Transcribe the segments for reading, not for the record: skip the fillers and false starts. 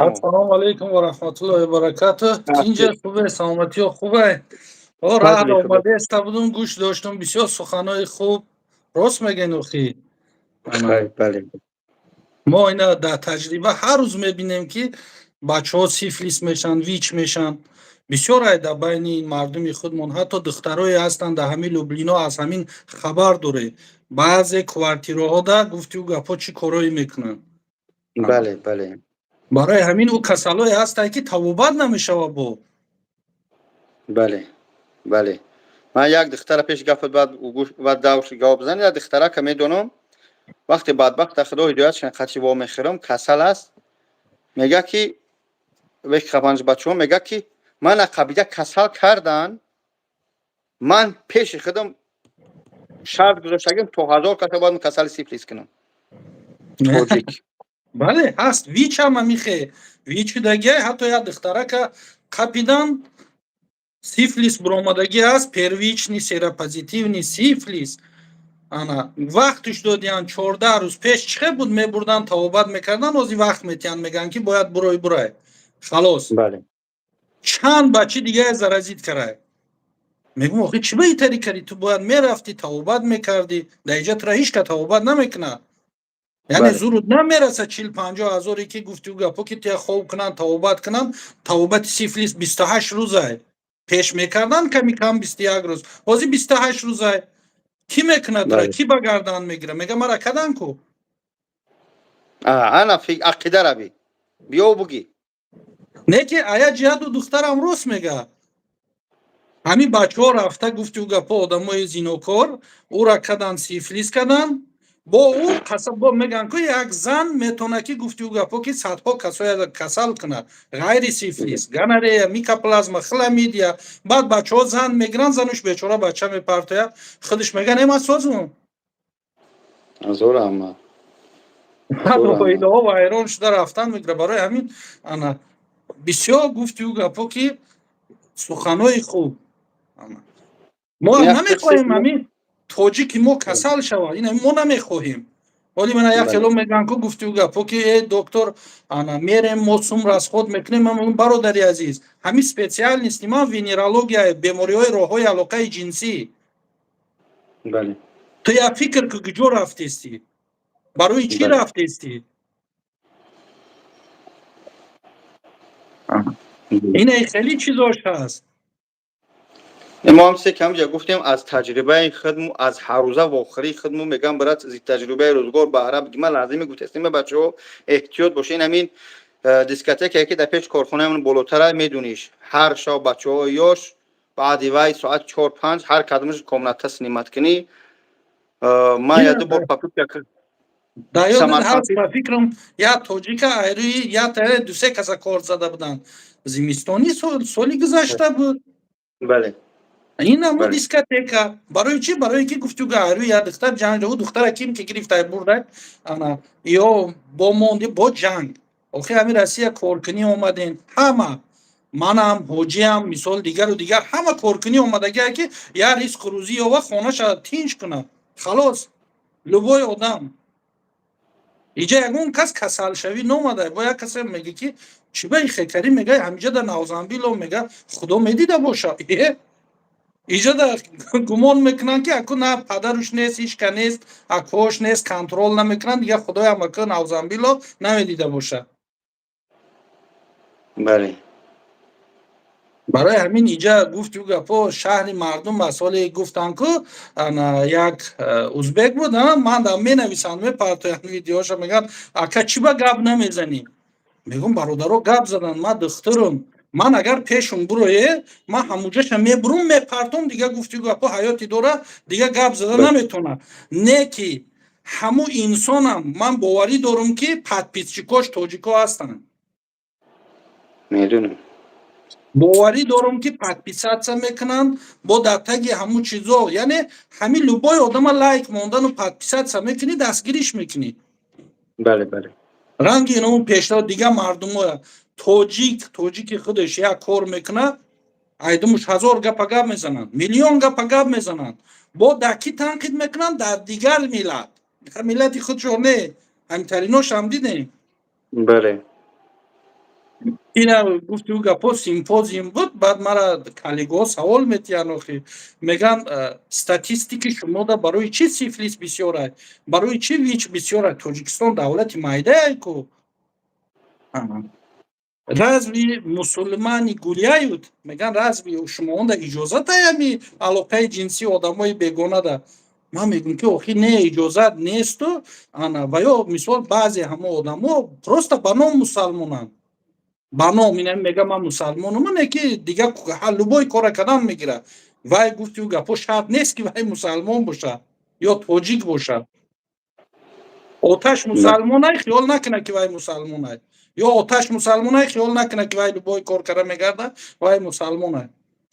Ассалому алайкум ва раҳматуллоҳи ва баракатуҳ. Тинҷа, хубе, саломатиё хубе? О, раҳат омадеста будум, гӯш доштум, бисёр суханои хуб. Рост мегӯен, охи. Бале. Мо ина дар таҷриба ҳар рӯз мебинем, ки бачаҳо сифлис мешаванд, ВИЧ мешаванд. Бисёр ай дар байни мардуми худмон, ҳатто духтарое ҳастанд дар ҳамин Люблино, аз ҳамин хабар доред. Баъзе квартираҳода, гуфтиу гапҳо, чӣ корое мекунанд. Бале, бале. Барои ҳамин ӯ касалое ҳастанд, ки табобат намешавад бо. Бале, ман як духтара пеш гапат, баъд баъд давш гап бизан. Як духтарака медонам, вақте бадбахта, худо ҳидоят шан, қачи во мехӯрам, касал аст, мега ки панҷ бачаҳо, мега ки мана қабида касал кардан, ман пеши худам шарт гузоштагим, то 1000 каса бояд касали сифлис кунам, тоҷик. Бале, ҳаст. ВИЧ ҳам ҳамихе ВИЧ шудагиай, ҳатто як духтарака қапидан, сифлис буромадагӣ аст, первичный серопозитивный сифлис. Ана вақтш додиян, 14 рӯз. Пеш чӣ хел буд? Мебурдан, табобат мекардан. Ҳозир вақт метиҳанд, мегӯянд, ки бояд бурой, бурай, халос. Чанд бачи дигар заразить карай. Мегӯм: охи, чӣ ба итари кардӣ? Ту бояд мерафтӣ, табобат мекардӣ. Дар иҷа тура ҳеҷ ка табобат намекунад, яъне зуруд намераса 40-50 ҳазоре, ки гуфтиу гапо, ки туя хоб кунанд, табобат кунанд. Табобати сифлис 28 рӯзай. Пеш мекардан ками кам 21 рӯз, ҳозир 28 рӯзай. Кӣ мекунад тура? Кӣ ба гардан мегира? Мега: мара кадан ку. Ана ақида раби, биё бугӣ. Не, ки ая ҷиҳату духтарам рост мега. Ҳамин бачаҳо рафта, гуфтиу гапо, одамои зинокор ӯра кадан, сифлис кадан, бо ӯ қасаб бо мегӯянд ку, як зан метавонад, ки, гуфтиу гапо, ки садҳо касоя касал кунад, ғайри сифлис, гонорея, микоплазма, хламидия. Баъд бачаҳо зан мегиранд, зануш бечора бача мепартояд, худаш мега: не, ман созум. Ҳазор раҳмат. Баъд оилаҳо вайрон шуда рафтан мегирад. Барои ҳамин ана бисёр, гуфтиу гапо, ки суханои хуб. Мо намехоҳем ҳамин тоҷики мо касал шавад, ин мо намехоҳем. Оли мана як хело мегӯянд ку, гуфтиу гапо, ки э, доктор, ана мерем, мо сум расход мекунем. Ман мегӯям: бародари азиз, ҳамин специальности ман венерология, бемориҳои роҳҳои алоқаи ҷинсӣ. Ту як фикр ку, куҷо рафтестӣ, барои чӣ рафтестӣ? Ина хеле чизош ҳаст. Мо ҳам се камҷа гуфтем, аз таҷрибаи худму, аз ҳаррӯза вохӯрии худму мегам: брат, зи таҷрибаи рӯзгор баҳра бигӣ. Ман лазиме гуфтастем, бачаҳо, эҳтиёт бошед. Ин ҳамин дискотекае, ки дар пеш корхонаамон болотара, медуниш, ҳар шаб бачаҳои ёш баъди вай соат 4-5 ҳар кадомаш комната снимать кунӣ. Ман яду бор попытка Да ёдат ҳаст, ба фикрам, як тоҷика айрӯи як таре дусе каса кор зада буданд, зимистони соли гузашта буд. Ин ҳамо дискотека. Барои чӣ? Барои ки, гуфтуга, айрӯи як духтар ҷанг, ӯ духтара ким ки гирифта бурда, ана ё бо монди, бо ҷанг. Охи, ҳамин Россия коркунӣ омадем ҳама, манам, ҳоҷиам, мисол, дигару дигар, ҳама коркунӣ омадагия, ки як ризқу рӯзӣ ёва, хонаша тинч кунад, халос. Любой одам иҷа, ягон кас касалшавӣ номада. Бо як касе мега, ки чӣ ба ихекарӣ, мега, ҳамиҷа да навзамбило, мега, худо медида боша. Иҷа да гумон мекунанд, ки аку на падаруш нест, ҳичка нест, акош нест, контроль намекунанд, дигар худоям аку навзамбило намедида боша. Барои ҳамин иҷа, гуфтю гапо, шаҳри мардум аст. Ҳоле гуфтанд ку, ана як узбек буд, ман да менависанд, мепартоянд видеоша, мегӯянд: ака, чӣ ба гап намезанӣ? Мегӯм: бародаро, гап задан, ман духтурум, ман агар пешум бурое, ман ҳамуҷаша мебурум, мепартом. Дига, гуфтю гапо, ҳаёти дора, дига гап зада наметавонад. Не ки ҳамун инсонам, ман боварӣ дорум, ки подписчикош тоҷико ҳастанд. Медонам. Боварӣ дорам, ки подписаться мекунанд бо дар таги ҳамун чизо. Яъне ҳамин любой одама лайк мондану подписаться мекунӣ, дастгириш мекунӣ. Бале, бале. Ранги ино пешро дигар мардумо, тоҷик тоҷики худаш як кор мекунад, айдумуш ҳазор гапа гап мезананд, миллион гапа гап мезананд. Бо дар кӣ танқид мекунанд? Дар дигар миллат, миллати худшо не. Ҳамитариношам дидем. Бале. Ина гуфти, ӯ гапо симпозиум буд. Баъд мара коллегаҳо савол метиҳанд охи, мегӯянд: «Статистики шумода барои чӣ сифлис бисёр ай, барои чӣ ВИЧ бисёр ай? Тоҷикистон давлати майдаай ку. Разве мусульмане гуляют?» Мегӯянд: «Разве шумоонда иҷозат аями алоқаи ҷинсии одамои бегонада?» Ман мегӯям, ки охи не, иҷозат несту. Ана ва ё мисол, баъзе ҳамо одамо просто ба ном мусалмонанд, ба ном ина мега: «Ман мусалмонам», не ки дига любой кора кардан мегирад. Вай гуфти, ӯ гапо шарт нест, ки вай мусалмон бошад ё тоҷик бошад. Оташ мусалмонай, хиёл накунад, ки вай мусалмонай, ё оташ мусалмонай, хиёл накунад, ки вай любой кор карда мегарда, вай мусалмонай.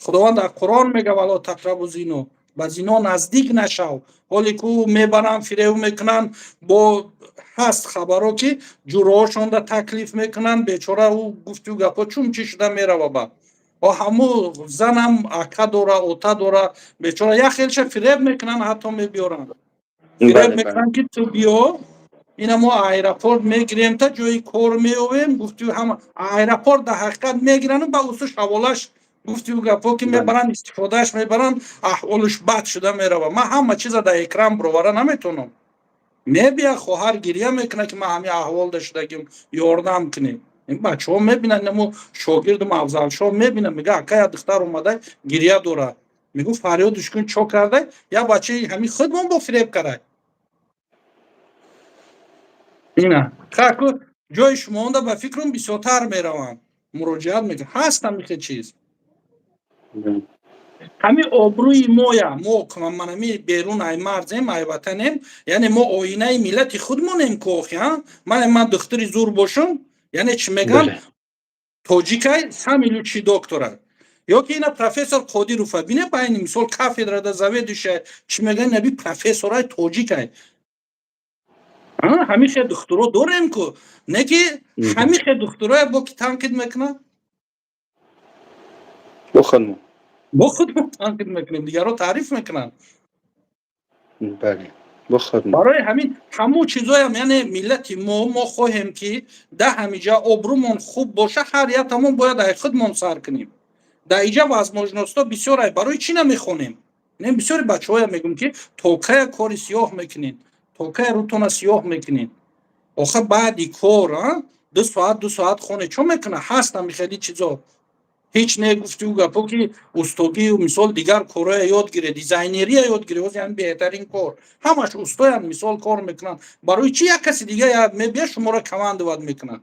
Худованд дар Қуръон мега: «ولا تقربوا الزنا», ба зино наздик нашав. Ҳоле ку мебаранд, фирев мекунанд, бо ҳаст хабаро, ки ҷуроҳошонда таклиф мекунанд. Бечора ӯ гуфту гапо чун чӣ шуда мерава, ба о ҳаму занам ака дора, ота дора, бечора як хелша фиреб мекунанд, ҳатто мебиёранд, фиреб мекунанд, ки ту биё, ина мо аэропорт мегирем, та ҷои кор меовем. Гуфту ҳама аэропорт дар ҳақиқат мегирану ба усу шаволаш, гуфту гапо, ки мебаранд, истифодааш мебаранд, аҳволаш бад шуда мерава. Ман ҳама чиза дар экран бировара наметавонам. Мебия, хоҳар гирья мекунад, ки ман ҳамин аҳволда шудагим, ёрдам кунем. Ин бачаҳо мебинанд, намо шогирдум Афзалшоҳ мебинад, мега: «Ака, я духтар омада, гирья дорад». Мегӯ: «Фарёдуш кун, чо кардай?» Я бачаи ҳамин худмон бо фиреб карай. Ина хаку ҷои шумоонда, ба фикрам, бисёртар мераванд, муроҷиат мекунанд. Ҳаст ҳамихе чиз. Ҳамин обрӯи моя. Мо манами берун ай марзем, ай ватанем, яъне мо оинаи миллати худмонем ку охи. Ман духтури зур бошам, яъне чӣ мегӯям, тоҷикай самый лучший доктора. Ё ки ина профессор Қодирова бине, байни мисол кафедрада заведующая, чӣ мегӯян, наби профессорай тоҷикай. Ҳамин хел духтуро дорем ку, не ки ҳамин хел духтурое бо ки танқид мекунад? Бо худмон. Бо худмон танқид мекунем, дигарро таъриф мекунанд. Бале, бо худмон. Барои ҳамин ҳамун чизоям, яъне миллати мо, мо хоҳем, ки да ҳамиҷа обрӯмон хуб боша, ҳар яктамон бояд ай худмон сар кунем. Дар иҷа возможностҳо бисёр ай, барои чӣ намехонем? Не, бисёри бачаҳоя мегӯм, ки то кая кори сиёҳ мекунед, то кая рӯтона сиёҳ мекунед? Охир баъди кор 2 соат, 2 соат хоне, чо мекуна? Ҳаст ҳами хели чизо. Ҳеҷ не, гуфтиу гапо, ки устогию мисол дигар корҳоя ёд гире, дизайнерия ёд гире. Ҳозир ҳами беҳтарин кор, ҳамаш устоянд, мисол, кор мекунанд. Барои чӣ як каси дига мебия, шуморо командовать мекунад?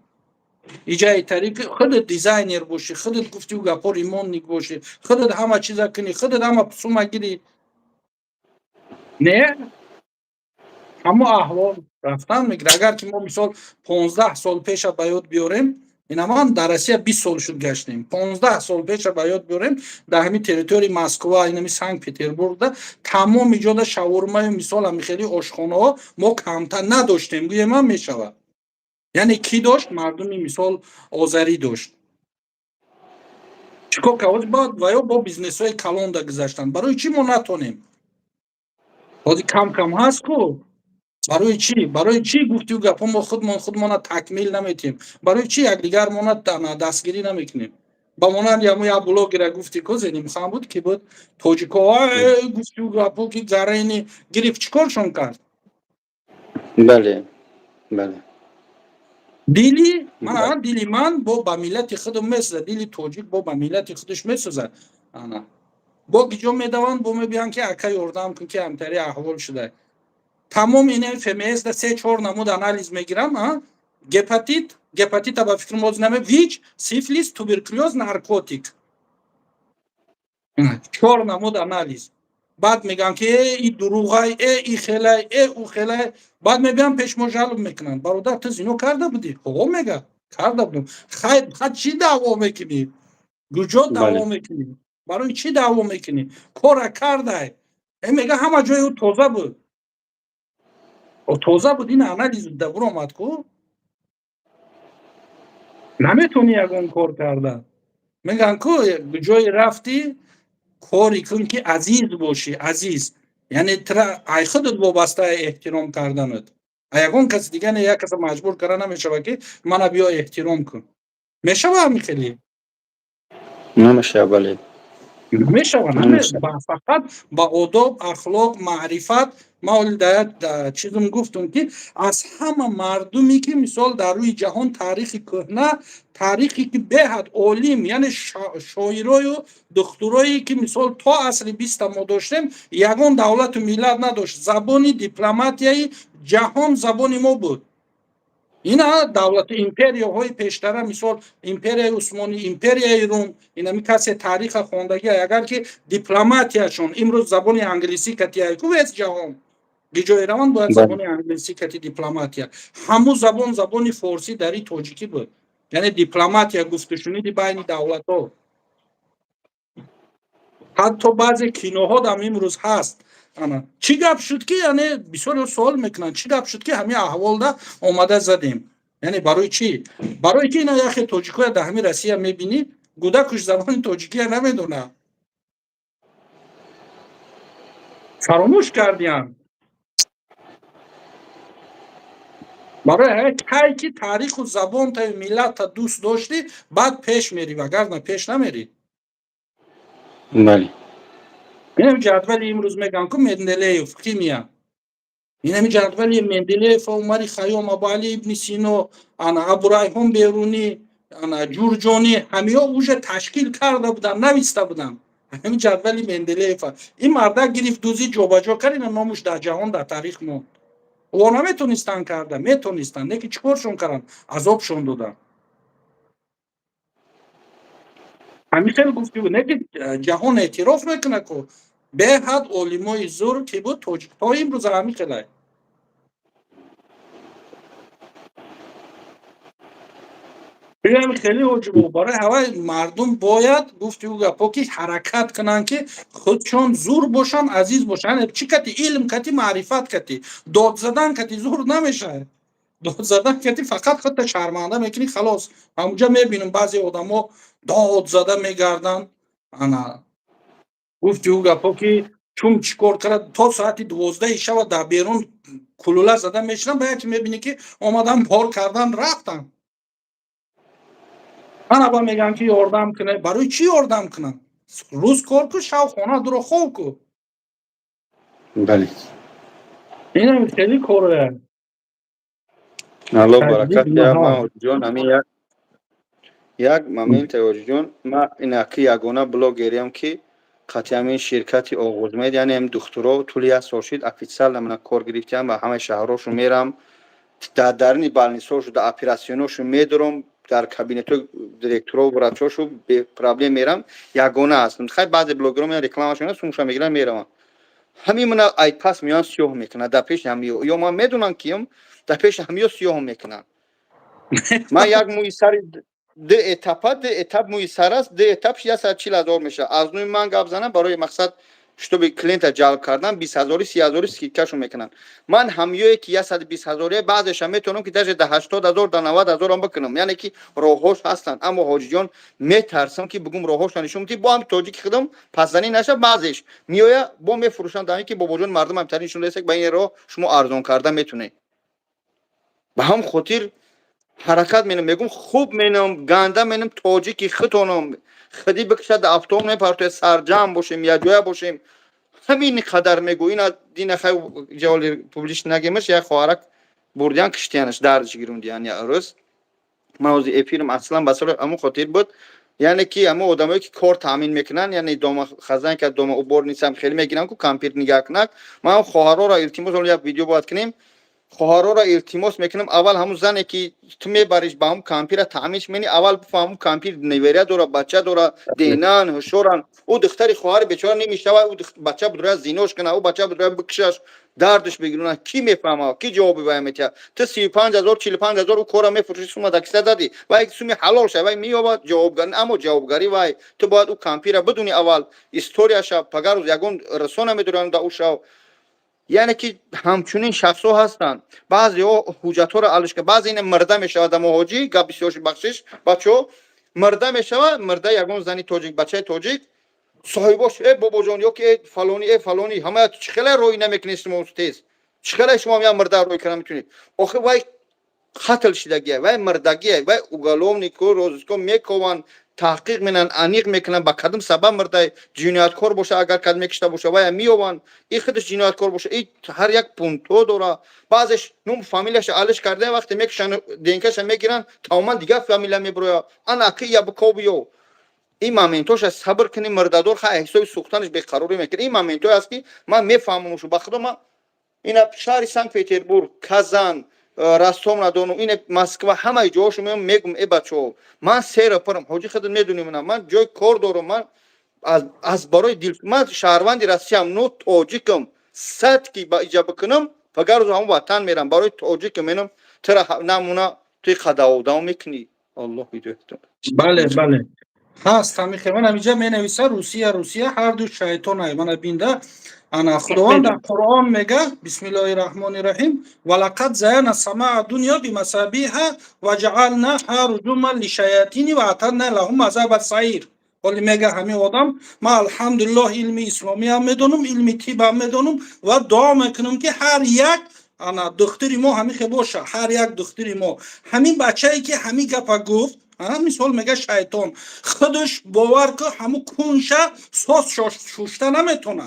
Иҷаи тариқи худат дизайнер бошӣ, худат, гуфтиу гапо, ремонтник бошӣ, худат ҳама чиза кунӣ, худат ҳама сума гирӣ. Не, ҳамо аҳвол рафтан мегирад. Агар ки мо мисол 15 сол пеша ба ёд биёрем, ина ман дар Россия 20 сол шуд гаштем, 15 сол пеша ба ёд биёрем, дар ҳамин территорияи Москва, инами Санкт Петербургда тамоми ҷода шаурмаю, мисол, ҳами хели ошхонаҳо мо камтар надоштем, гӯем ҳам мешавад. Яъне кӣ дошт? Мардуми, мисол, озарӣ дошт. Чӣ кор кард баъд? Ва ё бо бизнесҳои калонда гузаштанд. Барои чӣ мо натонем? Ҳозир кам кам ҳаст ку. Барои чӣ, барои чӣ, гуфтиу гапҳо, мо худмон худмона такмил наметиҳем? Барои чӣ якдигармона дастгирӣ намекунем? Ба монанди ҳамо як блогера гуфти ку, Зенимхан буд, ки буд, тоҷико, гуфтиу гапҳо, ки гарени гирифт, чӣ коршон кард? Бале. Дили ман, дили ман бо ба миллати худам месӯзад, дили тоҷик бо ба миллати худаш месӯзад. Ана бо гиҷо медаванд, бо мебиёнд, ки ака, ёрдам кун, ки ҳамтари аҳвол шуда. Тамоми ин ФМС да се чор намуд анализ мегирам: гепатит, гепатита ба фикр моз наме, ВИЧ, сифилис, туберкулёз, наркотик, чор намуд анализ. Баъд мегӯям, ки э, и дуруғай, э, и хелай, э, ӯ хелай. Баъд мебиям, пеш мо жалоб мекунанд: «Бародар, ту зино карда будӣ?» «Ҳо», мега, «карда будам». Хай, чӣ даъво мекунӣ? Куҷо даъво мекунӣ? Барои чӣ даъво мекунӣ? Кора кардай. Э, мега, ҳама ҷои ӯ тоза буд, тоза буд. Ин анализ да буромад ку, наметавонӣ ягон кор карда. Мегӯянд ку, ҷое рафтӣ, кори кун, ки азиз бошӣ. Азиз яъне тра ай худат вобаста эҳтиром карданат, а ягон каси дига не. Як каса маҷбур карда намешавад, ки мана биё, эҳтиром кун. Мешава ҳамин хеле? Намешава, бале. Мешава, фақат ба одоб, ахлоқ, маърифат. Ман оли дар чизм гуфтум, ки аз ҳама мардуме, ки мисол дар рӯи ҷаҳон таърихи кӯҳна, таърихе ки беҳад олим, яъне шоирою духтурое, ки мисол то асри биста мо доштем, ягон давлату миллат надошт. Забони дипломатияи ҷаҳон забони мо буд. Ина давлату империяҳои пештара, мисол империяи Усмонӣ, империяи Рум, инами касе тариха хондагӣ, агар ки дипломатияшон имрӯз забони англисӣ катияйку, весь ҷаҳон гиҷое раванд, бояд забони англисӣ кати дипломатия. Ҳамун забон забони форсӣ, дари тоҷикӣ буд, яъне дипломатия, гуфтушуниди байни давлатҳо. Ҳатто баъзе киноҳо дам имрӯз ҳаст. Ана чӣ гап шуд, ки яъне бисёре суол мекунанд, чӣ гап шуд, ки ҳамин аҳволда омада задем? Яъне барои чӣ? Барои ки ина яхе тоҷикоя дар ҳамин Россия мебинӣ, гудакуш забони тоҷикия намедонад, фаромӯш кардиям. Барои кай ки таъриху забонтаю миллатта дӯст доштӣ, баъд пеш мерӣ, вагарна пеш намерӣ. Бале. Инами ҷадвали имрӯз мегӯям ку, Менделеев, химия, инами ҷадвали Менделеев, Умари Хайём, Абуали ибни Сино, ана Абурайҳон Берунӣ, ана Ҷурҷонӣ, ҳамиҳо уже ташкил карда буданд, нависта буданд ҳамин ҷадвали Менделеева. Ин мардак гирифт, дузӣ, ҷобаҷо кард, ина номуш дар ҷаҳон, дар таърих монд. О наметонистанд карда, метонистанд, не ки чӣ коршон карданд? Азобшон доданд. Ҳамин хел гуфти, не ки ҷаҳон эътироф мекунад ку беҳад олимои зур ки буд тоҷик, то имрӯза ҳамин хелай. Бигам хеле ҳоҷибо, барои ҳавай мардум бояд, гуфти ӯ гапо, ки ҳаракат кунанд, ки худшон зур бошанд, азиз бошанд. Чӣ кати? Илм кати, маърифат кати. Дод задан кати зур намешавад. Дод задан кати фақат худта шарманда мекунӣ, халос. Ҳамунҷа мебинам, баъзе одамо дод зада мегарданд. Ана гуфти ӯ гапо, ки чун чӣ кор кард, то соати 12-и шава дар берун кулула зада мешинам, ба яке мебинӣ, ки омадан, бор кардан, рафтан. Ман аба мегӯям, ки ёрдам кунед. Барои чӣ ёрдам кунам? Рӯз кор ку, шав хона дуро хоб ку. Бале. Инам хеле корое. Алло баракат. Ман, ҳоҷиҷон, ҳамин як момент, ҳоҷиҷон, ман инаки ягона блогериам, ки қатъи ҳамин ширкати Оғузмед, яъне ҳам духтуро, тӯли як сол шид, официально мана кор гирифтиам, ба ҳамаи шаҳрҳошон мерам, дар даруни больницаҳошу, дар оператсионҳошон медорам, дар кабинетҳои директоро, врачошу бепроблем мерам, ягона ҳастам. Хай, баъзе блогеро меян, рекламашон сумша мегиран, мераванд. Ҳамин мана айпас меоян, сиёҳ мекунад дар пеши ҳамиё. Ё ман медонам киём, дар пеши ҳамиё сиёҳ мекунанд. Ман як мӯи сари ду этапа, ду этап мӯи сар аст, ду этап 140 000 мешавад. Аз нӯи ман гап занам, барои мақсад, чтобы клиента ҷалб кардан, 20 ҳазори, 30 ҳазори скидкашон мекунанд. Ман ҳамёе ки 120 ҳазория, баъзеша метавонам, ки даже да 80 000, да 90 000-ам бикунам, яъне ки роҳҳош ҳастанд. Аммо, ҳоҷиҷон, метарсам, ки бигум, роҳҳошро нишон бидӣ, бо ҳам тоҷики худам пасзанӣ наша. Баъзеш меоя, бо мефурӯшанд, дар ки бобоҷон, мардум ҳамтарин нишон додааст, ба ин роҳ шумо арзон карда метунед. Ба ҳам хотир ҳаракат менам, мегум, хуб менам, ганда менам, тоҷики худонам хиди бикашад, автом мепартояд, сарҷамъ бошем, якҷоя бошем. Ҳамин қадар мегӯ. Ина дина хай ҷаволи публиш нагемаш, як хоҳарак бурдиян, киштиянаш, дардш гирундиян як рӯз. Ман ҳозир эфирам аслан ба сари ҳамон хотир буд, яъне ки ҳамон одамое, ки кор таъмин мекунанд, яъне дома хозяйка, дома уборницам хеле мегиранд ку, кампир нигаҳ кунак. Ман хоҳарора илтимос, ҳоло як видео бояд кунем, хоҳарора илтимос мекунам: аввал ҳамун зане, ки ту мебариш, ба ҳамун кампира таъминш мени, аввал бифаҳм, ҳамун кампир неверя дора, бача дора, денан ҳушёран. Ӯ духтари хоҳари бечора немешава, ӯ бача будроя зинош кана, ӯ бача будроя бикушаш, дардаш бигирона, кӣ мефаҳма, кӣ ҷавоби вай метиҳад? Ту 35 000, 45 000 ӯ кора мефурӯши, сума да киса дадӣ, вай суми ҳалол ша, вай меёбад ҷавобгарӣ. Аммо ҷавобгарӣ вай, ту бояд ӯ кампира бидуни, аввал историяша, пагар рӯз ягон расона медоранд да ӯ шав. Яъне ки ҳамчунин шахсҳо ҳастанд, баъзеҳо ҳуҷҷатҳоро алишка, баъзе ина мирда мешавад. Амо ҳоҷӣ, гап бисёр, бахшиш, бачаҳо, мирда мешавад, мирда ягон зани тоҷик, бачаи тоҷик, соҳибош: «Э бобоҷон» ё ки «Э фалонӣ, э фалонӣ, ҳамая чӣ хеле рӯй намекунед шумо тез, чӣ хеле шумо як мирда рӯй карда метунед?» Охи вай Қатл шидагия, вай мирдагия, вай уголовнику розыско мекованд, таҳқиқ менанд, аниқ мекунанд, ба кадом сабаб мирдай. Ҷинояткор боша, агар кадом кишта боша, вая меёванд. И худаш ҷинояткор боша, и ҳар як пунктҳо дора. Баъзеш нум фамилияша алиш карда, вақте мекушанд, ДНКша мегиранд, тамоман дигар фамилия мебирояд. Ана ки я бикобиё, ин моментоша сабр кунӣ. Мирдадор ха ҳисоби сӯхтанаш беқарорӣ мекунад. Ин моментое аст, ки ман мефаҳмам. Ба худо, ман ина шаҳри Санкт Петербург, Казан, Ростов на Дону, ина Москва, ҳамаи ҷоҳошо меом, мегум: «Э, бачаҳо, ман сера пурам, ҳоҷи, худат медонӣ, ман ҷои кор дорам, ман аз барои дил, ман шаҳрванди Россиям, но тоҷикам, сад ки ба иҷа бикунам, фагар рӯз ҳамон ватан мерам, барои тоҷикам менам, тура намуна, туи қадаодам мекунӣ, Аллоҳ ҳидоятон». Бале, ҳаст ҳамихе. Ман ҳамиҷа менависа: «Русия, Русия ҳарду шайтонай». Мана бинда, ана Худованд дар Қуръон мега: «Бисмиллоҳи раҳмони раҳим, ва лақад заяна самаа дунё бимасабиҳа ва ҷаалнаҳа руҷуман лишаятини ва атадна лаҳум азаба саир». Ҳоли мега ҳамин одам: «Ман, алҳамдулиллоҳ, илми исломиам медонам, илми тибам медонам ва дуо мекунам, ки ҳар як ана духтури мо ҳамихе боша, ҳар як духтури мо». Ҳамин бачае, ки ҳамин гапа гуфт, мисол мега шайтон, худаш бовар ку, ҳамун кунша соз шушта наметона,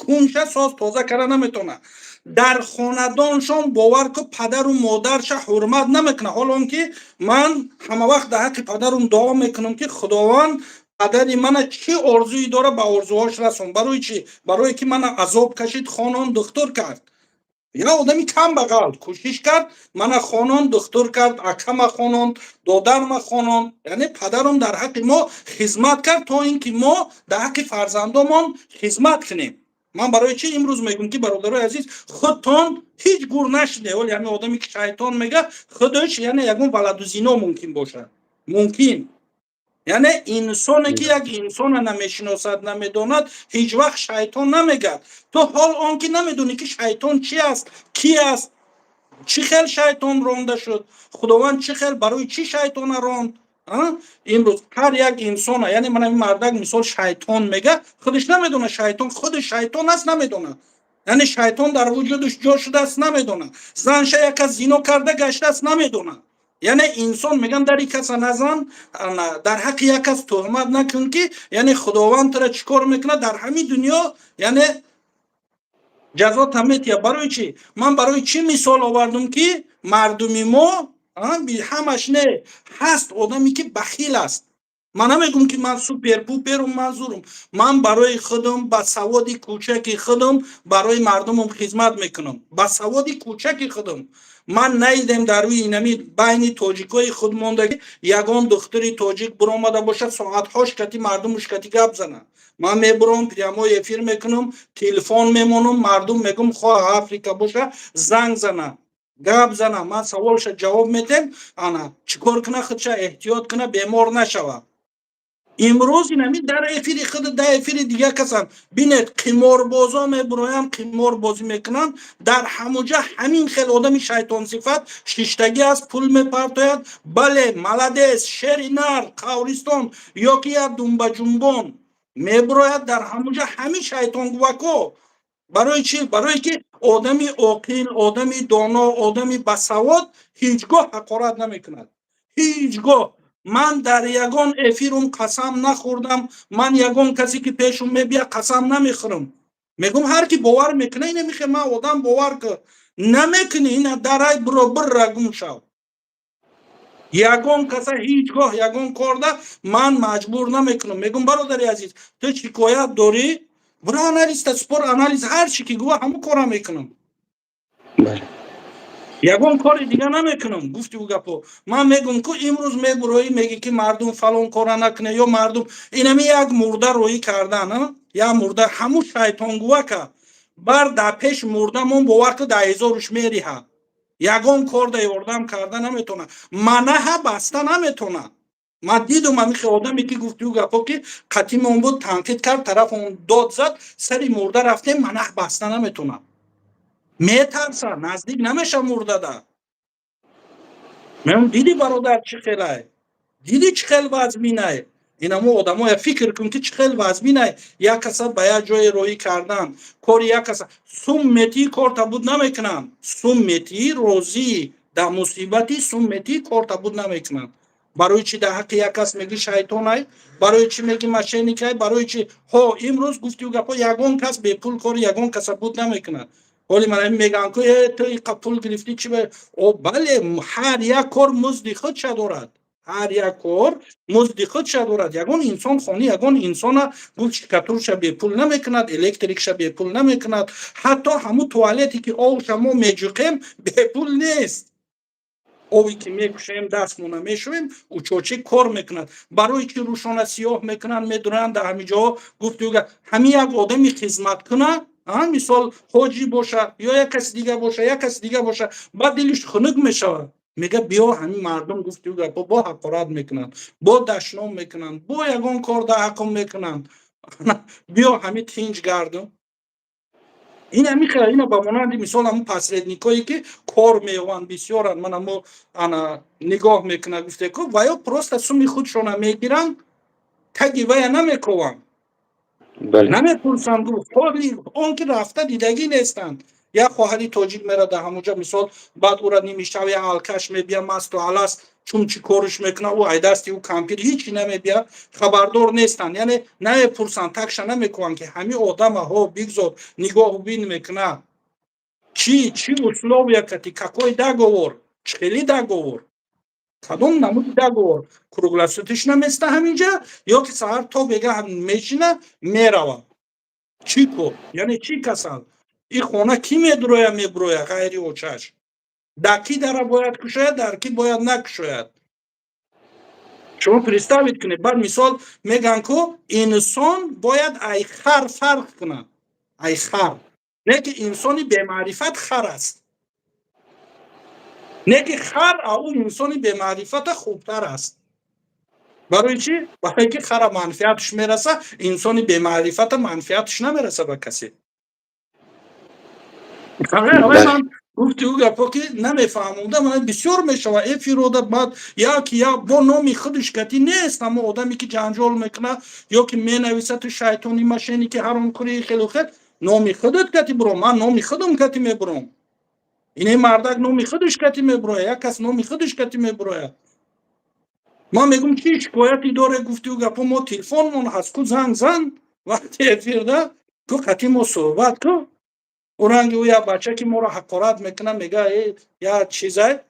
кунша соз тоза карда наметона. Дар хонадоншон, бовар ку, падару модарша ҳурмат намекунад. Ҳоло он ки ман ҳама вақт дар ҳаққи падарум дуо мекунам, ки Худованд падари мана чӣ орзуе дора, ба орзуҳош расон. Барои чӣ? Барое ки мана азоб кашид, хонон, духтур кард. Я одами камбағал кӯшиш кард, мана хонон, духтур кард, акама хононд, додарма хононд. Яъне падарум дар ҳаққи мо хизмат кард, то ин ки мо дар ҳаққи фарзандомон хизмат кунем. Ман барои чӣ имрӯз мегӯм, ки бародарои азиз, худтон ҳеҷ гур нашиде. Оли ҳамин одаме, ки шайтон мега, худаш яъне ягон валадузино мумкин бошад, мумкин. Яъне инсоне, ки як инсона намешиносад, намедонад, ҳеҷ вақт шайтон намегӯяд. То ҳол он ки намедонӣ, ки шайтон чи аст, ки аст, чӣ хел шайтон ронда шуд, Худованд чӣ хел, барои чӣ шайтона ронд. Имрӯз ҳар як инсона, яъне ман ҳамин мардак, мисол, шайтон мега, худаш намедона шайтон, худи шайтон аст, намедона. Яъне шайтон дар вуҷудаш ҷо шудааст, намедона. Занша як кас зино карда гаштааст, намедона. Яъне инсон, меган, дари каса назан, дар ҳаққи як кас туҳмат накун, ки яъне Худованд тура чӣ кор мекунад дар ҳамин дунё, яъне ҷазота метия. Барои чӣ ман, барои чӣ мисол овардум, ки мардуми мо ҳамаш не, ҳаст одаме, ки бахил аст. Ман намегӯм, ки ман супер пуперум, манзурум. Ман барои худам ба саводи кӯчаки худам барои мардумам хизмат мекунам. Ба саводи кӯчаки худам ман наидем дар рӯи инами байни тоҷикои худ мондагӣ ягон духтури тоҷик биромада бошад, соатҳош кати мардумуш кати гап зана. Ман мебурам, прямой эфир мекунам, телефон мемонам, мардум мегӯм, хоҳ Африка боша, занг зана, гап зана, ман саволша ҷавоб медем. Ана чӣ кор куна, худша эҳтиёт куна, бемор нашава. Имрӯз инами дар эфири худ, дар эфири дигар касан бинед, қиморбозо мебуроянд, қиморбозӣ мекунанд. Дар ҳамуҷа ҳамин хел одами шайтонсифат шиштагӣ аст, пул мепартояд: «Бале, молодец, шери нар, қавристон», ё ки як думбаҷунбон мебурояд. Дар ҳамуҷа ҳамин шайтонгувако. Барои чӣ? Барое ки одами оқил, одами доно, одами басавод ҳеҷ гоҳ ҳақорат намекунад, ҳеҷ гоҳ. Ман дар ягон эфирум қасам нахӯрдам. Ман ягон касе, ки пешум мебия, қасам намехӯрам. Мегӯм, ҳар ки бовар мекуна, ина михе ман одам бовар ку, намекунӣ, ина дарай биро, бирра, гум шав. Ягон каса ҳеҷ гоҳ ягон корда ман маҷбур намекунам. Мегӯм: «Бародари азиз, ту шикоят дорӣ, биро анализта спор, анализ ҳар чӣ ки гӯва, ҳамун кора мекунам, ягон кори дига намекунам». Гуфти ӯ гапо, ман мегӯм ку имрӯз мебуроӣ, мегӣ, ки мардум фалон кора накуне, ё мардум инами як мурда роӣ кардан, як мурда ҳамун шайтонгувака бар дар пеш мурдамон, бовар ку, дар ҳезоруш мериҳа, ягон кор да ёрдам карда наметона, манаҳа баста наметона. Ман дидум ҳамихе одаме, ки гуфти ӯ гапо, ки қатимон буд, танқид кард, тараф он дод зад, сари мурда рафтем, манаҳ баста наметона, метарса, наздик намеша мурдада. Мегӯм: «Диди, бародар, чӣ хелай? Диди, чӣ хел вазминай?» Инамо одамоя фикр кун, ки чӣ хел вазминай як каса ба як ҷое роҳӣ кардан. Кори як каса сум метии, корта буд намекунанд, сум метии, розӣ. Дар мусибати сум метӣ, корта буд намекунанд. Барои чӣ дар ҳаққи як кас мегӣ шайтонай? Барои чӣ мегӣ мошенникай? Барои чӣ? Ҳо, имрӯз гуфтиу гапҳо, ягон кас бепул кори ягон каса буд намекунад. Ҳоли мана мегӯянд ку: «Э, ту иқа пул гирифтӣ, чӣ?» О, бале, ҳар як кор музди худша дорад, ҳар як кор музди худша дорад. Ягон инсон хони ягон инсона гуфт штукатурша бепул намекунад, электрикша бепул намекунад, ҳатто ҳамун туалете ки овша мо меҷуқем, бепул нест. Ови ки мекушем, дастмона мешӯем, учётчик кор мекунад. Барои чӣ рӯшона сиёҳ мекунанд, медуранд дар ҳамин ҷоҳо? Гуфту ҳамин як одами хизмат куна, мисол, ҳоҷӣ боша ё як каси дига боша, як каси дига боша, баъд дилиш хунук мешавад, мега: «Биё». Ҳамин мардум, гуфту гапо, бо ҳақорат мекунанд, бо дашном мекунанд, бо ягон кор дар ҳақм мекунанд, биё ҳамин тинҷ гардум. Ин ҳамин ина ба монанди мисол ҳамун посредникое ки кор меёванд, бисёранд. Мана, мо ана нигоҳ мекунад, гуфте ку ва ё просто суми худшона мегиранд, таги вая намекованд, намепурсанд, ҳоли он ки рафта дидагӣ нестанд. Як хоҳари тоҷик мера дар ҳамунҷа, мисол, баъд ӯра нимишав як алкаш мебия, масту аласт, чун чӣ кориш мекунад, ӯ айдасти ӯ кампир ҳичи намебия, хабардор нестанд, яъне намепурсанд, такша намекунанд, ки ҳамин одама ҳо бигзор нигоҳу бин мекунад, чӣ чӣ условия кати, какой договор, чӣ хели договор, кадом намуди договор, круглосуточно места ҳаминҷа ё ки саҳар то бега мешина, мерава, чӣ кор, яъне чӣ касал, и хона кӣ медуроя, мебуроя ғайри очаш, дар кӣ дара бояд кушояд, дар кӣ бояд накушояд. Шумо представить кунед, баъд мисол мегӯянд ку инсон бояд ай хар фарқ кунад, ай хар. Не ки инсони бемаърифат хар аст, не ки хар ау инсони бемаърифата хубтар аст. Барои чӣ? Барое ки хара манфиатш мераса, инсони бемаърифата манфиатш намераса ба касе. Ман гуфти ӯ гапо ки намефаҳмонда, мана бисёр мешава эфирода, баъд як як бо номи худаш кати нест, ҳамо одаме ки ҷанҷол мекунад ё ки менависа: «Ту шайтони, мошенники, ҳаромкӯри», хелу хел. Номи худат кати буром, ман номи худам кати мебуром, ине мардак номи худаш кати мебурояд, як кас номи худаш кати мебурояд. Ман мегӯм: чӣ шикояте доре? Гуфти ӯ гапо, мо телефонмон ҳаст ку, занг зан вақти эфирда ку, қати мо суҳбат ку. Ӯ ранги ӯ як бача ки моро ҳақорат мекунад, мега як чизай.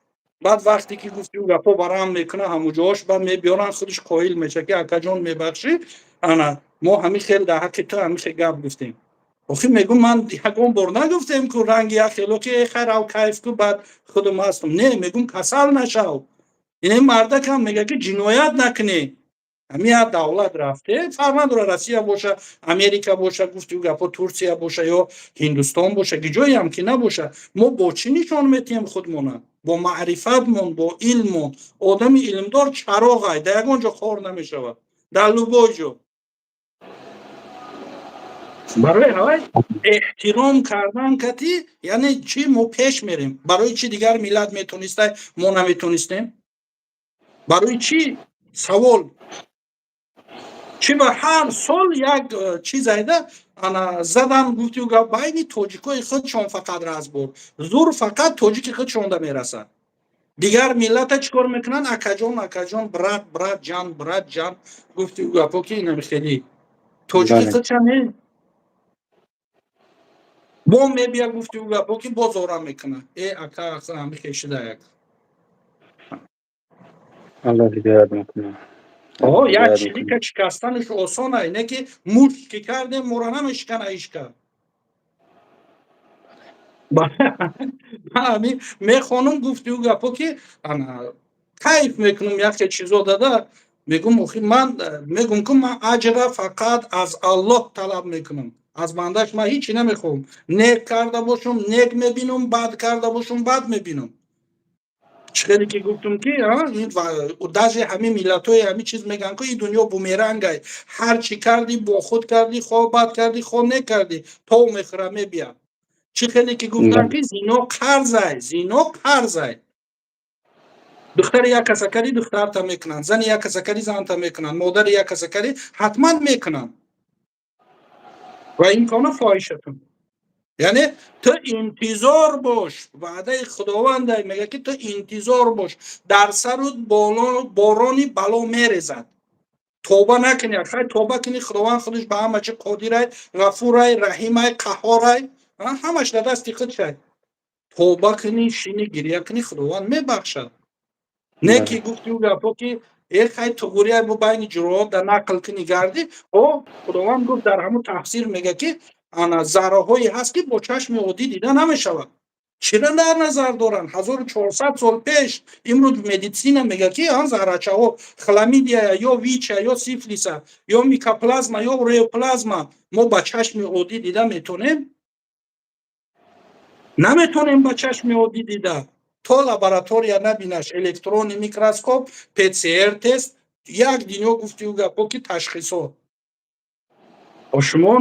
Баъд вақте ки гуфти ӯ гапо барам мекунад, ҳамуҷоаш баъд мебиёранд, худаш қоил мешавад, ки: «Акаҷон, мебахшӣ, ана мо ҳамин хел дар ҳаққи ту ҳамин хел гап гуфтем». Охи, мегӯм, ман ягон бор нагуфтем ку ранги як хело ки хайр, ав кайф ку, баъд худум ҳастам. Не, мегӯм: касал нашав. Ин мардакам мега ки ҷиноят накунӣ. Ҳамин як давлат рафте, фарқ надорад, Россия боша, Америка боша, гуфти ӯ гапо, Турсия боша ё Ҳиндустон боша, ки ҷоеам ки набоша, мо бо чӣ нишон метиҳем худмона? Бо маърифатмон, бо илммон. Одами илмдор чароғай, дар ягон ҷо хор намешавад, дар любой ҷо. Барои ҳавай эҳтиром кардан кати, яъне чӣ мо пеш мерем? Барои чӣ дигар миллат метонистай, мо наметонистем? Барои чӣ? Савол: чӣ ба ҳар сол як чиз айда ана задан, гуфти гап, байни тоҷикои худшон фақат разбор, зур фақат тоҷики худшонда мерасад. Дигар миллата чӣ кор мекунанд? Акаҷон, акаҷон, брат, брат ҷан, брат ҷан, гуфти гапо, ки инами хеле тоҷики худша не бо мебия, гуфти гапо, ки боз ора мекунад: «Э, ака, ҳами хешида як». Аллоҳ ҳидоят мекунад. О, як чилика шикастанаш осон ай, не ки мушт ки кардем, мора намешикана ҳичка. Ҳами мехонум, гуфти ӯ гапо, ки ана кайф мекунум, яхе чизо дада мегум. Охи, ман мегум ку ман аҷра фақат аз Аллоҳ талаб мекунам, аз бандаш ман ҳичи намехоҳам. Нек карда бошум, нек мебинум, бад карда бошум, бад мебинум. Чӣ хеле ки гуфтум, ки даже ҳамин миллатҳои ҳамин чиз мегӯянд ку ин дунё бумерангай, ҳар чӣ кардӣ, бо худ кардӣ, хо бад кардӣ, хо нек кардӣ, тов мехӯра, мебия. Чӣ хеле ки гуфтанд, ки зино қарзай, зино қарзай. Духтари як каса кардӣ, духтарта мекунанд, зани як каса кардӣ, занта мекунанд, модари як каса кардӣ, ҳатман мекунанд. Ва ин кона фоҳишатун. Яъне ту интизор бош, ваъдаи Худованда мега, ки ту интизор бош, дар сару борони бало мерезад. Тоба накунӣ, хай, тоба кунӣ, Худованд худаш ба ҳама чи қодирай, Ғафурай, Раҳимай, Қаҳорай, ҳамаш дар дасти худшай. Тоба кунӣ, шини гиря кунӣ, Худованд мебахшад. Не ки гуфти ӯ гапо, ки э хай, туғурия бо байни ҷуроҳот дар нақл кунӣ, гардӣ. О, Худованд гуфт, дар ҳамун тафсир мега, ки ана зарраҳое ҳаст, ки бо чашми оддӣ дида намешавад. Чира дар назар доранд 1400 сол пеш? Имрӯз медицина мега, ки ан заррачаҳо хламидия ё ВИЧа ё сифлиса ё микоплазма ё уреаплазма мо ба чашми оддӣ дида метонем? Наметонем ба чашми оддӣ дида, то лаборатория набинаш, электронный микроскоп, ПЦР тест, як дунё гуфтиу гапо, ки ташхисҳо. Шумо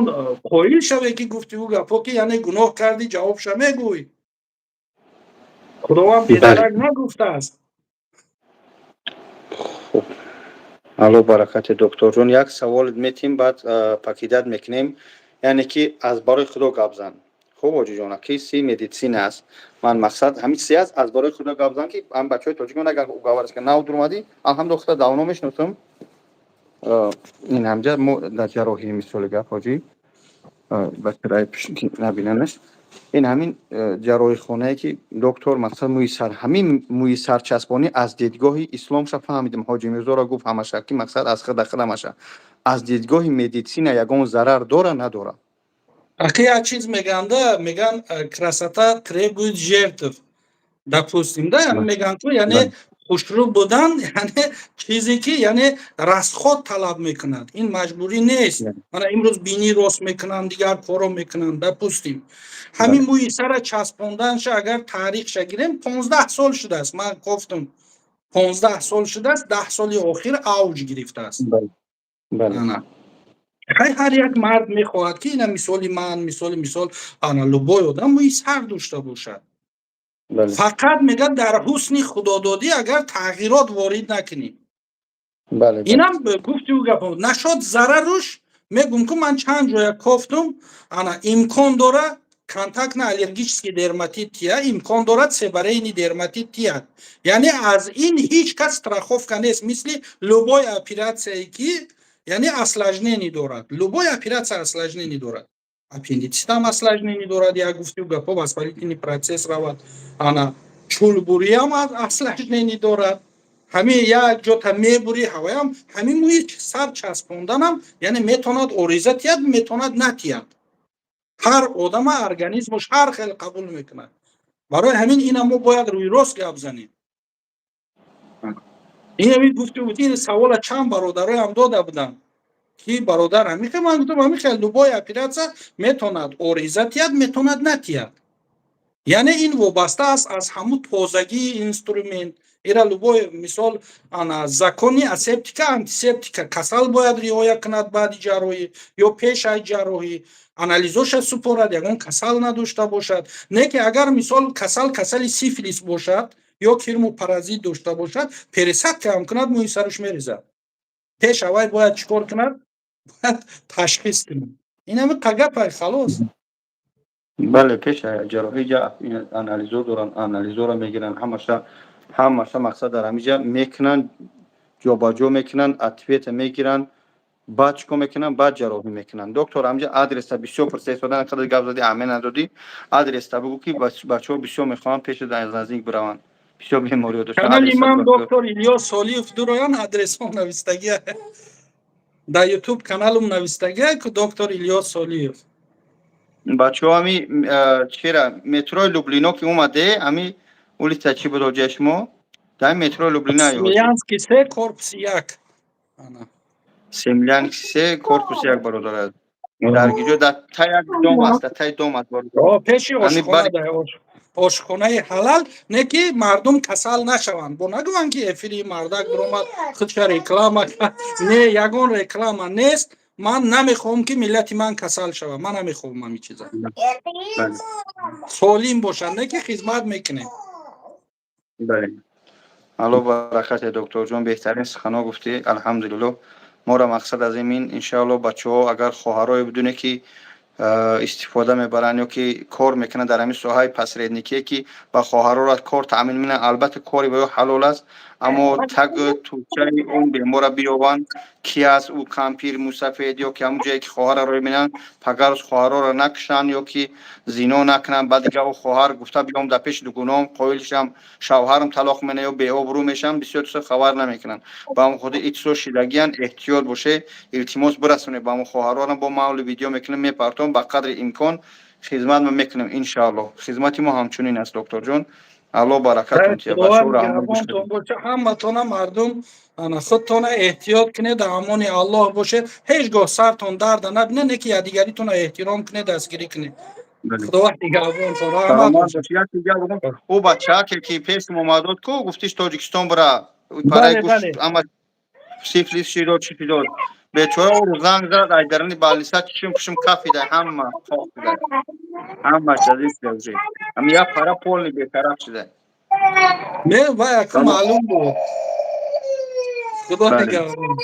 қоил шаве, ки гуфтиу гапо, ки яъне гуноҳ кардӣ, ҷавобша мегӯй. Худованд бедарак нагуфтааст. Хуб, алло баракати, докторҷон. Як савол метим, баъд покидать мекунем. Яъне ки аз барои Худо гап зан. Хуб, ҳоҷиҷон, ки си медицина аст, ман мақсад ҳамин чизе аст. Аз барои Худо гап зан, ки ҳам бачаҳои тоҷикон агар гаварас ки нав дуромадӣ, алҳамдулилла, худо давно мешиносам. Ин ҳамҷа мо дар ҷарроҳӣ, мисоли гап, ҳоҷӣ, бачараи набинанаш, ин ҳамин ҷарроҳихонае, ки доктор, мақсад мӯи сар, ҳамин мӯи сарчаспонӣ аз дидгоҳи исломша фаҳмидем. Ҳоҷи Мирзоро гуфт, ҳамаша ки мақсад аз худа худамаша аз дидгоҳи медицина ягон зарар дора, надора? Ахи, як чиз меганда, меган, красота требует жертв, допустим, да, меган ку, яъне хушрӯ будан, яъне чизе, ки яъне расход талаб мекунад, ин маҷбурӣ нест. Мана имрӯз бинӣ рост мекунанд, дигар коро мекунанд. Допустим, ҳамин мӯи сара часпонданша агар таърихша гирем, 15 сол шудааст. Ман кофтум, 15 сол шудааст, 10 соли охир авҷ гирифтааст. Хай, ҳар як мард мехоҳад, ки ина мисоли ман, мисоли мисол, ана любой одам мӯи сар дошта бошад. Фақат мегӯяд, дар ҳусни худододӣ агар тағйирот ворид накунӣ. Инам гуфти ӯ гап нашод, зараруш мегум, ку ман чанд ҷоя кофтум, ана имкон дора контактно-аллергический дерматит тия, имкон дорад себорейный дерматит тия. Яъне аз ин ҳеҷ кас страховка нест. Мисли любой операцияе, ки яъне осложнение дорад, любой операция осложнение дорад, аппендицитам осложнение дорад, як гуфтиу гапо, воспалительный процесс равад, ана чулбуриам осложнение дорад. Ҳамин як ҷота мебури, ҳаваям ҳамин мӯи сар часпонданам, яъне метавонад ориза тиҳад, метавонад натиҳад. Ҳар одама организмаш ҳар хел қабул мекунад. Барои ҳамин ина мо бояд рӯйрост гап занем. Ин ҳамин гуфти буд, ин савола чанд бародароям дода будам, ки бародар, ҳамин хел. Ман гуфтам, ҳамин хел любой операция метавонад ориза тиҳад, метавонад натиҳад. Яъне ин вобаста аст аз ҳамун тозагии инструмент. Ира любой мисол, ана закони асептика, антисептика касал бояд риоя кунад баъди ҷарроҳӣ ё пеш аз ҷарроҳӣ, анализоша супорад, ягон касал надошта бошад. Не ки агар мисол касал касали сифилис бошад ё кирму паразит дошта бошад, пересадка ҳам кунад, мӯи сараш мерезад. Пеш аввал бояд чӣ кор кунад? Бояд ташхис кунад. Ин ҳами қагапай, халос. Бале, пеш ҷарроҳӣ ҷа анализо доранд, анализоро мегиранд, ҳамаша, ҳамаша, мақсад дар ҳамиҷа мекунанд, ҷобаҷо мекунанд, ответа мегиранд, баъд чӣ кор мекунанд? Баъд ҷарроҳӣ мекунанд. Доктор, ҳамиҷа адреса бисёр пурса истодан, қадар гап зади, аҳамият надодӣ. Адреста бигӯ, ки бачаҳо бисёр мехоҳанд пеши аз наздик бираванд, бисёр бемориҳо доштанд. Канали ман доктор Илёс Солиев дуроян, адресҳо навистагия, дар Ютуб каналум навистагия, ку доктор Илёс Солиев. Бачаҳо, ҳами чира, метрои Люблино ки омаде, ҳами улица чӣ буд, ҳоҷаи шумо? Дар метрои Люблино. Смелянский 3, корпуси 1. Смелянский 3, корпуси 1, бародар, дар гиҷо, дар тай як дом аст, дар тай дом аст. Пеши ошхона, ошхонаи ҳалал. Не ки мардум касал нашаванд, бо нагӯянд, ки эфири мардак биромад, худша реклама кард. Не, ягон реклама нест. Ман намехоҳам, ки миллати ман касал шавад. Ман намехоҳам ҳамин чиза. Солим бошанд, не ки хизмат мекунем. Бале, алло баракате, докторҷон, беҳтарин суханҳо гуфтӣ. Алҳамдулиллоҳ, моро мақсад аз ин, иншаалло, бачаҳо, агар хоҳарое бидуне, ки Истифода мебаранд ё ки кор мекунанд дар ҳамин соҳаи посредникие, ки ба хоҳарора кор таъмин менанд. Албатта, кори ба ё ҳалол аст, аммо тагу тучаи он бемора биёбанд, ки аст ӯ, кампир, мусафед ё ки ҳамун ҷое ки хоҳарро рӯй менанд, пагарӯз хоҳарора накушанд ё ки зино накунанд. Баъд дига ӯ хоҳар гуфта биём дар пеши дугуноам қоил шам, шавҳарам талоқ мена ё беобрӯ мешам. Бисёр чизо хабар намекунанд. Ба ҳамон хотир ин чизо шидагиян, эҳтиёт боше. Илтимос, бирасонед ба ҳамон хоҳарорам. Бо мавли видео мекунем, мепартом. Ба қадри имкон хизмат ма мекунем, иншааллоҳ. Хизмати мо ҳамчунин аст, докторҷон. Аллоҳ баракатон тия. Ҳаматона мардум, худтона эҳтиёт кунед, дар амони Аллоҳ бошед. Ҳеҷ гоҳ сартон дарда набинед, не ки якдигаритона эҳтиром кунед, дастгирӣ кунед. Худованд нигаҳбонтон. Ӯ бачааке ки пешм омадод ку, гуфтиш Тоҷикистон бира, параи гӯш ама сифлис шидод, чӣ шидод. Бечора ӯ занг зад, ай дарани больница чишм пишм кафида, ҳама хок шуда, ҳамаш азиз шуда уже. Ами як пара полный бетараф шуда. Не, вай ака маълум буд. Худо нигаҳбон.